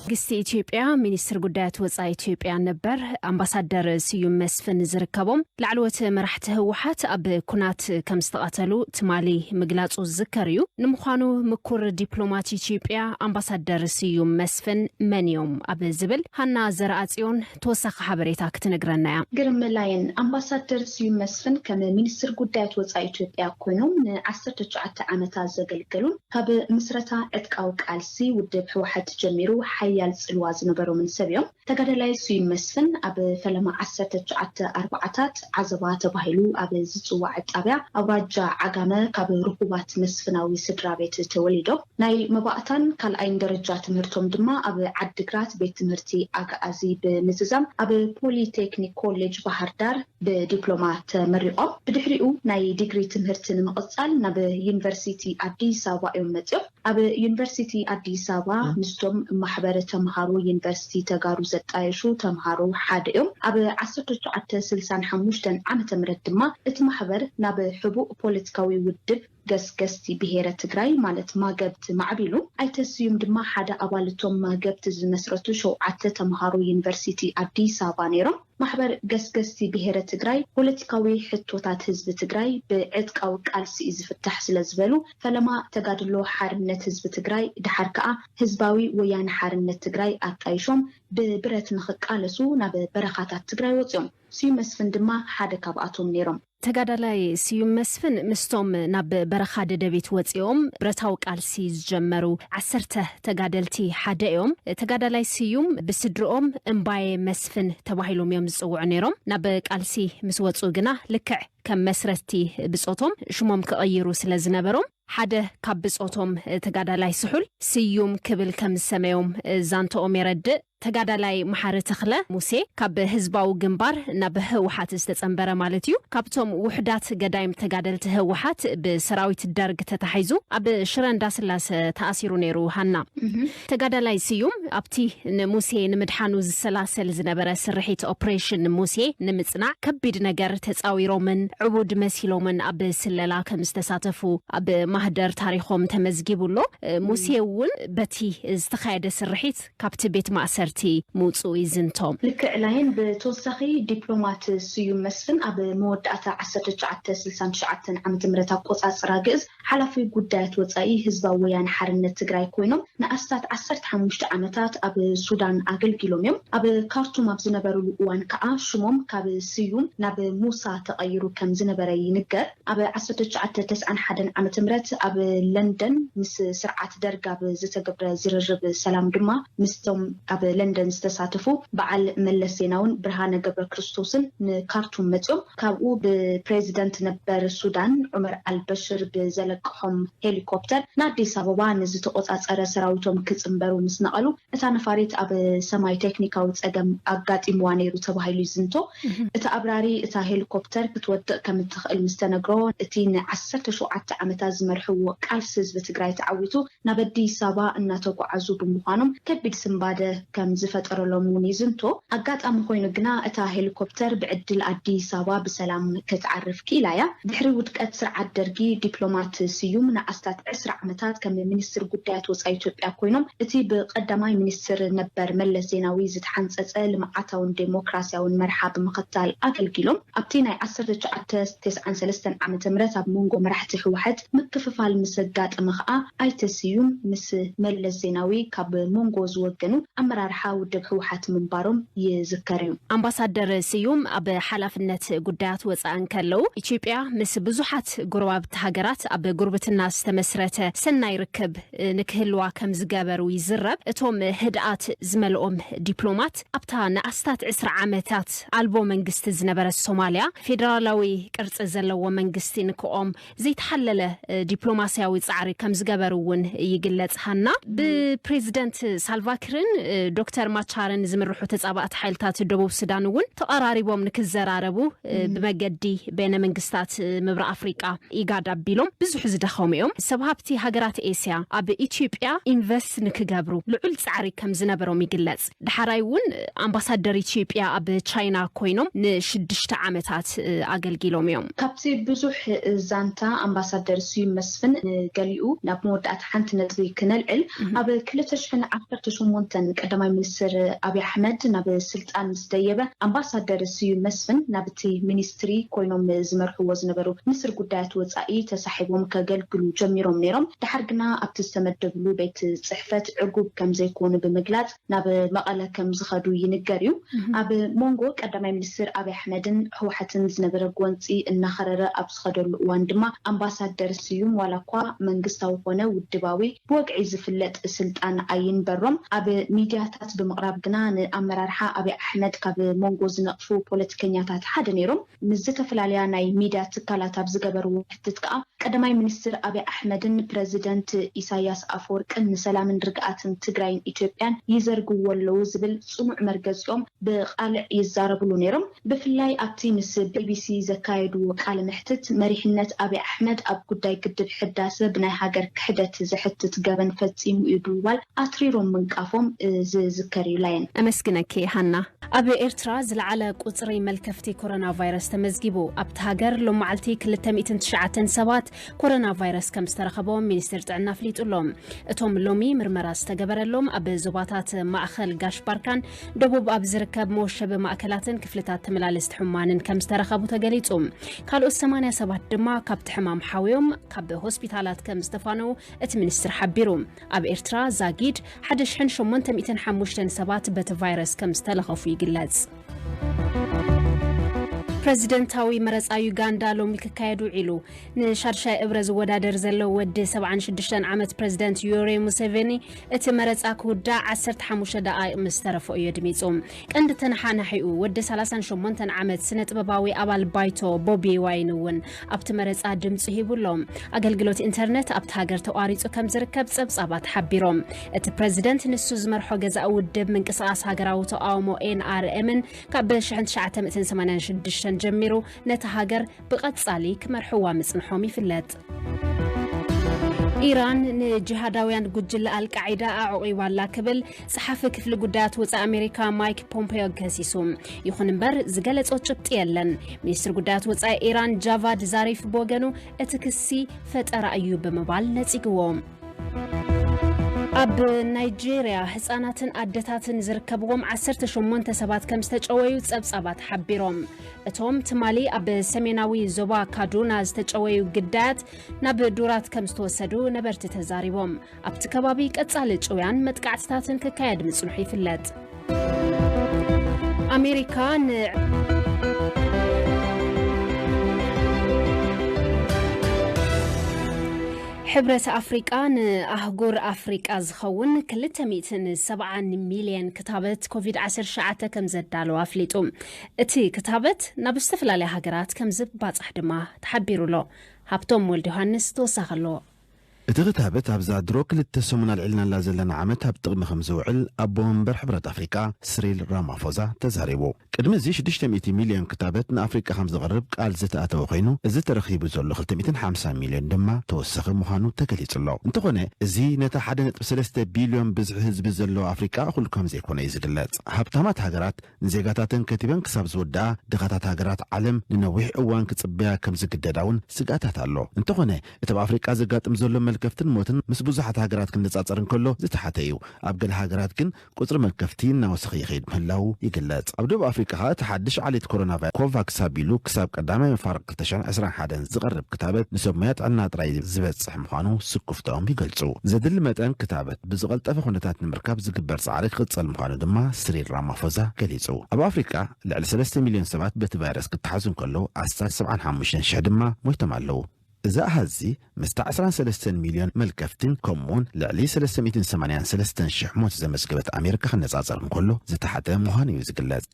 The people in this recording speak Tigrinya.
መንግስቲ ኢትዮጵያ፣ ሚኒስትር ጉዳያት ወጻኢ ኢትዮጵያ ነበር ኣምባሳደር ስዩም መስፍን ዝርከቦም ላዕለዎት መራሕቲ ህወሓት ኣብ ኩናት ከም ዝተቐተሉ ትማሊ ምግላጹ ዝዝከር እዩ። ንምዃኑ ምኩር ዲፕሎማት ኢትዮጵያ ኣምባሳደር ስዩም መስፍን መን እዮም ኣብ ዝብል ሃና ዘርኣጽዮን ተወሳኺ ሓበሬታ ክትነግረና እያ። ግርም ላይን፣ ኣምባሳደር ስዩም መስፍን ከም ሚኒስትር ጉዳያት ወጻኢ ኢትዮጵያ ኮይኖም ን19 ዓመታት ዘገልገሉን ካብ ምስረታ ዕጥቃዊ ቃልሲ ውድብ ህወሓት ጀሚሩ ሓያል ጽልዋ ዝነበሮምን ሰብ እዮም። ተጋዳላይ ስዩም መስፍን ኣብ ፈለማ 1940ታት ዓዘባ ተባሂሉ ኣብ ዝጽዋዕ ጣብያ ኣውራጃ ዓጋመ ካብ ርኹባት መስፍናዊ ስድራ ቤት ተወሊዶም፣ ናይ መባእታን ካልኣይን ደረጃ ትምህርቶም ድማ ኣብ ዓድግራት ቤት ትምህርቲ ኣግኣዚ ብምዝዛም ኣብ ፖሊቴክኒክ ኮሌጅ ባህር ዳር ብዲፕሎማ ተመሪቖም። ብድሕሪኡ ናይ ዲግሪ ትምህርቲ ንምቕጻል ናብ ዩኒቨርሲቲ ኣዲስ ኣበባ እዮም መጺኦም። ኣብ ዩኒቨርሲቲ ኣዲስ ኣበባ ምስቶም ማሕበረ ተምሃሮ ዩኒቨርሲቲ ተጋሩ ዘጣየሹ ተምሃሮ ሓደ እዮም። ኣብ 1965 ዓመተ ምህረት ድማ እቲ ማሕበር ናብ ሕቡእ ፖለቲካዊ ውድብ ገስገስቲ ብሄረ ትግራይ ማለት ማገብት ማዕቢሉ። ኣይተ ስዩም ድማ ሓደ ኣባል እቶም ማገብት ዝመስረቱ ሸውዓተ ተምሃሮ ዩኒቨርሲቲ ኣዲስ ኣበባ ነይሮም። ማሕበር ገስገስቲ ብሄረ ትግራይ ፖለቲካዊ ሕቶታት ህዝቢ ትግራይ ብዕጥቃዊ ቃልሲ እዩ ዝፍታሕ ስለ ዝበሉ፣ ፈለማ ተጋድሎ ሓርነት ህዝቢ ትግራይ፣ ድሓር ከኣ ህዝባዊ ወያነ ሓርነት ትግራይ ኣጣይሾም ብብረት ንኽቃለሱ ናብ በረኻታት ትግራይ ወፂኦም። ስዩም መስፍን ድማ ሓደ ካብኣቶም ነይሮም። ተጋዳላይ ስዩም መስፍን ምስቶም ናብ በረኻ ደደቢት ወፂኦም ብረታዊ ቃልሲ ዝጀመሩ ዓሰርተ ተጋደልቲ ሓደ እዮም። ተጋዳላይ ስዩም ብስድርኦም እምባየ መስፍን ተባሂሎም እዮም ዝፅውዑ ነይሮም። ናብ ቃልሲ ምስ ወፁ ግና ልክዕ ከም መስረትቲ ብፆቶም ሽሞም ክቕይሩ ስለ ዝነበሮም ሓደ ካብ ብፆቶም ተጋዳላይ ስሑል ስዩም ክብል ከም ዝሰመዮም ዛንተኦም የረድእ። ተጋዳላይ መሓሪ ተኽለ ሙሴ ካብ ህዝባዊ ግንባር ናብ ህወሓት ዝተጸንበረ ማለት እዩ። ካብቶም ውሕዳት ገዳይም ተጋደልቲ ህወሓት ብሰራዊት ደርግ ተታሒዙ ኣብ ሽረ እንዳስላሰ ተኣሲሩ ነይሩ። ሃና፣ ተጋዳላይ ስዩም ኣብቲ ንሙሴ ንምድሓኑ ዝሰላሰል ዝነበረ ስርሒት ኦፕሬሽን ሙሴ ንምጽናዕ ከቢድ ነገር ተጻዊሮምን ዕቡድ መሲሎምን ኣብ ስለላ ከም ዝተሳተፉ ኣብ ማህደር ታሪኾም ተመዝጊቡ ኣሎ። ሙሴ እውን በቲ ዝተኻየደ ስርሒት ካብቲ ቤት ማእሰርቲ ምውፅኡ ይዝንቶ። ልክዕ ላይን፣ ብተወሳኺ ዲፕሎማት ስዩም መስፍን ኣብ መወዳእታ 1969 ዓመተ ምህረት ኣቆጻጽራ ግእዝ ሓላፊ ጉዳያት ወጻኢ ህዝባዊ ወያነ ሓርነት ትግራይ ኮይኖም ንኣስታት 15 ዓመታት ኣብ ሱዳን ኣገልጊሎም እዮም። ኣብ ካርቱም ኣብ ዝነበሩሉ እዋን ከዓ ሽሞም ካብ ስዩም ናብ ሙሳ ተቐይሩ ከም ዝነበረ ይንገር። ኣብ 1991 ዓመተ ምህረት ኣብ ለንደን ምስ ስርዓት ደርግ ኣብ ዝተገብረ ዝርርብ ሰላም ድማ ምስቶም ኣብ ለንደን ዝተሳተፉ በዓል መለስ ዜናውን ብርሃነ ገብረ ክርስቶስን ንካርቱም መፅዮም። ካብኡ ብፕሬዚደንት ነበር ሱዳን ዑመር ኣልበሽር ብዘለቅሖም ሄሊኮፕተር ንኣዲስ ኣበባ ንዝተቆፃፀረ ሰራዊቶም ክፅንበሩ ምስ ነቐሉ እታ ነፋሪት ኣብ ሰማይ ቴክኒካዊ ፀገም ኣጋጢምዋ ነይሩ ተባሂሉ ይዝንቶ። እቲ ኣብራሪ እታ ሄሊኮፕተር ክትወድቕ ከም እትኽእል ምስ ተነግሮ፣ እቲ ን17 ዓመታት ዝመርሕዎ ቃልሲ ህዝቢ ትግራይ ተዓዊቱ ናብ ኣዲስ ኣበባ እናተጓዓዙ ብምዃኖም ከቢድ ስንባደ ከም ዝፈጠረሎም እውን ይዝንቶ። ኣጋጣሚ ኮይኑ ግና እታ ሄሊኮፕተር ብዕድል ኣዲስ ኣበባ ብሰላም ክትዓርፍ ክኢላ እያ። ድሕሪ ውድቀት ስርዓት ደርጊ ዲፕሎማት ስዩም ንኣስታት 20 ዓመታት ከም ሚኒስትር ጉዳያት ወፃኢ ኢትዮጵያ ኮይኖም እቲ ብቀዳማይ ሚኒስትር ነበር መለስ ዜናዊ ዝተሓንፀፀ ልምዓታውን ዴሞክራሲያውን መርሓ ብምኽታል ኣገልጊሎም። ኣብቲ ናይ 1993 ዓመተ ምህረት ኣብ መንጎ መራሕቲ ህወሓት ምክፍፋል ምስ ኣጋጠመ ከዓ ኣይተ ስዩም ምስ መለስ ዜናዊ ካብ መንጎ ዝወገኑ ኣመራርሓ ውድብ ህወሓት ምንባሮም ይዝከር እዩ። ኣምባሳደር ስዩም ኣብ ሓላፍነት ጉዳያት ወፃኢ እንከለዉ ኢትዮጵያ ምስ ብዙሓት ጎረባብቲ ሃገራት ኣብ ጉርብትና ዝተመስረተ ሰናይ ርክብ ንክህልዋ ከም ዝገበሩ ይዝረብ። እቶም ህድኣት ዝመልኦም ዲፕሎማት ኣብታ ንኣስታት 20 ዓመታት ኣልቦ መንግስቲ ዝነበረት ሶማልያ ፌደራላዊ ቅርጺ ዘለዎ መንግስቲ ንክቆም ዘይተሓለለ ዲፕሎማሲያዊ ጻዕሪ ከም ዝገበሩ እውን ይግለጽ። ሃና፣ ብፕሬዚደንት ሳልቫኪርን ዶክተር ማቻርን ዝምርሑ ተጻባእቲ ሓይልታት ደቡብ ሱዳን እውን ተቐራሪቦም ንክዘራረቡ ብመገዲ በይነ መንግስታት ምብራቕ ኣፍሪቃ ኢጋድ ኣቢሎም ብዙሕ ዝደኸሙ እዮም። ሰብ ሃብቲ ሃገራት ኤስያ ኣብ ኢትዮጵያ ኢንቨስት ንክገብሩ ልዑል ጻዕሪ ከም ዝነበሮም ይግለጽ። ድሓራይ እውን ኣምባሳደር ኢትዮጵያ ኣብ ቻይና ኮይኖም ንሽዱሽተ ዓመታት ኣገልጊሎም። ኢሎም እዮም። ካብቲ ብዙሕ ዛንታ ኣምባሳደር ስዩም መስፍን ንገሊኡ ናብ መወዳእታ ሓንቲ ነጥቢ ክነልዕል። ኣብ ክልተ ሽሕን ዓሰርተ ሸሞንተን ቀዳማይ ሚኒስትር ኣብይ ኣሕመድ ናብ ስልጣን ምስ ደየበ ኣምባሳደር ስዩም መስፍን ናብቲ ሚኒስትሪ ኮይኖም ዝመርሕዎ ዝነበሩ ሚኒስትር ጉዳያት ወፃኢ ተሳሒቦም ከገልግሉ ጀሚሮም ነይሮም። ድሓር ግና ኣብቲ ዝተመደብሉ ቤት ፅሕፈት ዕጉብ ከም ዘይኮኑ ብምግላፅ ናብ መቐለ ከም ዝኸዱ ይንገር እዩ። ኣብ መንጎ ቀዳማይ ሚኒስትር ኣብይ ኣሕመድን ህወሓትን ዝነበረ ጎንፂ እናኸረረ ኣብ ዝኸደሉ እዋን ድማ ኣምባሳደር ስዩም ዋላ እኳ መንግስታዊ ኮነ ውድባዊ ብወግዒ ዝፍለጥ ስልጣን ኣይንበሮም ኣብ ሚድያታት ብምቕራብ ግና ንኣመራርሓ ኣብይ ኣሕመድ ካብ መንጎ ዝነቕፉ ፖለቲከኛታት ሓደ ነይሮም። ምስ ዝተፈላለያ ናይ ሚድያ ትካላት ኣብ ዝገበርዎ ክትት ከዓ ቀዳማይ ሚኒስትር ኣብይ ኣሕመድን ፕረዚደንት ኢሳያስ ኣፈወርቅን ንሰላምን ርግኣትን ትግራይን ኢትዮጵያን ይዘርግዎ ኣለዉ ዝብል ጽኑዕ መርገጺኦም ብቃልዕ ይዛረብሉ ነይሮም። ብፍላይ ኣብቲ ምስ ቢቢሲ ዘካየድዎ ቃለ መሕትት መሪሕነት ኣብይ ኣሕመድ ኣብ ጉዳይ ግድብ ሕዳሰ ብናይ ሃገር ክሕደት ዘሕትት ገበን ፈጺሙ እዩ ብምባል ኣትሪሮም ምንቃፎም ዝዝከር እዩ። ላየን። ኣመስግነኪ ሃና። ኣብ ኤርትራ ዝለዓለ ቁጽሪ መልከፍቲ ኮሮና ቫይረስ ተመዝጊቡ። ኣብቲ ሃገር ሎም መዓልቲ ክልተ ሚእትን ትሽዓተን ሰባት ኮሮና ቫይረስ ከም ዝተረኸቦም ሚኒስቴር ጥዕና ኣፍሊጡ ኣሎ። እቶም ሎሚ ምርመራ ዝተገበረሎም ኣብ ዞባታት ማእኸል ጋሽ ባርካን ደቡብ ኣብ ዝርከብ መወሸቢ ማእከላትን ክፍልታት ተመላለስቲ ሕሙማንን ከም ዝተረኸቡ ተገሊጹ። ካልኦት ሰማንያ ሰባት ድማ ካብቲ ሕማም ሓውዮም ካብ ሆስፒታላት ከም ዝተፋነዉ እቲ ሚኒስትር ሓቢሩ። ኣብ ኤርትራ ዛጊድ ሓደ ሽሕን ሸሞንተ ሚእትን ሓሙሽተን ሰባት በቲ ቫይረስ ከም ዝተለኸፉ ይግለጽ። ፕረዚደንታዊ መረጻ ዩጋንዳ ሎሚ ክካየድ ውዒሉ። ንሻድሻይ እብረ ዝወዳደር ዘሎ ወዲ ሰብዓን ሽዱሽተን ዓመት ፕረዚደንት ዮዌሪ ሙሴቬኒ እቲ መረጻ ክውዳእ ዓሰርተ ሓሙሽተ ደቓይቕ ምስ ተረፎ እዩ ኣድሚጹ። ቀንዲ ተነሓናሒኡ ወዲ ሰላሳን ሸሞንተን ዓመት ስነ ጥበባዊ ኣባል ባይቶ ቦቢ ዋይን እውን ኣብቲ መረጻ ድምጹ ሂቡ ኣሎ። ኣገልግሎት ኢንተርነት ኣብቲ ሃገር ተቋሪጹ ከም ዝርከብ ጸብጻባት ሓቢሮም። እቲ ፕረዚደንት ንሱ ዝመርሖ ገዛኢ ውድብ ምንቅስቓስ ሃገራዊ ተቃውሞ ኤንኣርኤምን ካብ ሽሕን ትሽዓተ ሚእትን ሰማንያን ሽዱሽተን ጀሚሩ ነታ ሃገር ብቐጻሊ ክመርሕዋ ምጽንሖም ይፍለጥ። ኢራን ንጂሃዳውያን ጉጅለ ኣልቃዒዳ ኣዕቂባላ ክብል ጸሓፊ ክፍሊ ጉዳያት ወጻኢ ኣሜሪካ ማይክ ፖምፔዮ ከሲሱ። ይኹን እምበር ዝገለጾ ጭብጢ የለን። ሚኒስትሪ ጉዳያት ወጻኢ ኢራን ጃቫድ ዛሪፍ ብወገኑ እቲ ክሲ ፈጠራ እዩ ብምባል ነጺግዎ። ኣብ ናይጄርያ ህጻናትን ኣደታትን ዝርከብዎም ዓሰርተ ሸሞንተ ሰባት ከም ዝተጨወዩ ጸብጻባት ሓቢሮም። እቶም ትማሊ ኣብ ሰሜናዊ ዞባ ካዱና ዝተጨወዩ ግዳያት ናብ ዱራት ከም ዝተወሰዱ ነበርቲ ተዛሪቦም። ኣብቲ ከባቢ ቀጻሊ ጭውያን መጥቃዕትታትን ክካየድ ምጽንሑ ይፍለጥ። ኣሜሪካ ን-፣ ሕብረት ኣፍሪቃ ንኣህጉር ኣፍሪቃ ዝኸውን ክልተ ሚእትን ሰብዓን ሚልዮን ክታበት ኮቪድ ዓሰርተ ትሽዓተ ከም ዘዳለወ ኣፍሊጡ። እቲ ክታበት ናብ ዝተፈላለያ ሃገራት ከም ዝባጻሕ ድማ ተሓቢሩ ኣሎ። ሃብቶም ወልደ ዮሃንስ ተወሳኺ ኣለዎ። እቲ ክታበት ኣብዛ ድሮ ክልተ ሰሙን ኣልዒልናላ ዘለና ዓመት ኣብ ጥቕሚ ከም ዝውዕል ኣቦ መንበር ሕብረት ኣፍሪቃ ስሪል ራማፎዛ ተዛሪቡ። ቅድሚ እዚ ሽዱሽተ ሚእቲ ሚልዮን ክታበት ንኣፍሪቃ ከም ዝቐርብ ቃል ዝተኣተወ ኮይኑ፣ እዚ ተረኺቡ ዘሎ ክልተ ሚእትን ሓምሳን ሚልዮን ድማ ተወሳኺ ምዃኑ ተገሊጹ ኣሎ። እንተኾነ፣ እዚ ነታ ሓደ ነጥቢ ሰለስተ ቢልዮን ብዝሒ ህዝቢ ዘለዎ ኣፍሪቃ እኹል ከም ዘይኮነ እዩ ዝግለጽ። ሃብታማት ሃገራት ንዜጋታተን ከቲበን ክሳብ ዝወድኣ፣ ድኻታት ሃገራት ዓለም ንነዊሕ እዋን ክጽበያ ከም ዝግደዳ እውን ስግኣታት ኣሎ። እንተኾነ፣ እቲ ኣብ ኣፍሪቃ ዘጋጥም ዘሎ መልከፍትን ሞትን ምስ ብዙሓት ሃገራት ክነጻጸር እንከሎ ዝተሓተ እዩ። ኣብ ገለ ሃገራት ግን ቁጽሪ መልከፍቲ እናወሰኸ ይኸይድ ምህላዉ ይግለጽ። ኣብ ደቡብ ኣፍሪቃ ኸኣ እቲ ሓድሽ ዓሌት ኮሮና ቫይረስ ኮቫክስ ኣቢሉ ክሳብ ቀዳማይ መፋርቕ ክልተ ሽሕን ዕስራን ሓደን ዝቐርብ ክታበት ንሰብ ሞያ ጥዕና ጥራይ ዝበጽሕ ምዃኑ ስክፍታኦም ይገልጹ። ዘድሊ መጠን ክታበት ብዝቐልጠፈ ኩነታት ንምርካብ ዝግበር ጻዕሪ ክቕጸል ምዃኑ ድማ ስሪል ራማፎዛ ገሊጹ። ኣብ ኣፍሪቃ ልዕሊ ሰለስተ ሚልዮን ሰባት በቲ ቫይረስ ክተሓዙ እንከለዉ፣ ኣስታት ሰብዓን ሓሙሽተን ሽሕ ድማ ሞይቶም ኣለዉ። እዚ ኣሃዝ እዚ ምስታ ዕስራን ሰለስተን ሚልዮን መልከፍትን ከምኡውን ልዕሊ ሰለስተ ሚእትን ሰማንያን ሰለስተን ሽሕ ሞት ዘመዝገበት ኣሜሪካ ክነጻጸር እንከሎ ዝተሓተ ምዃኑ እዩ ዝግለጽ።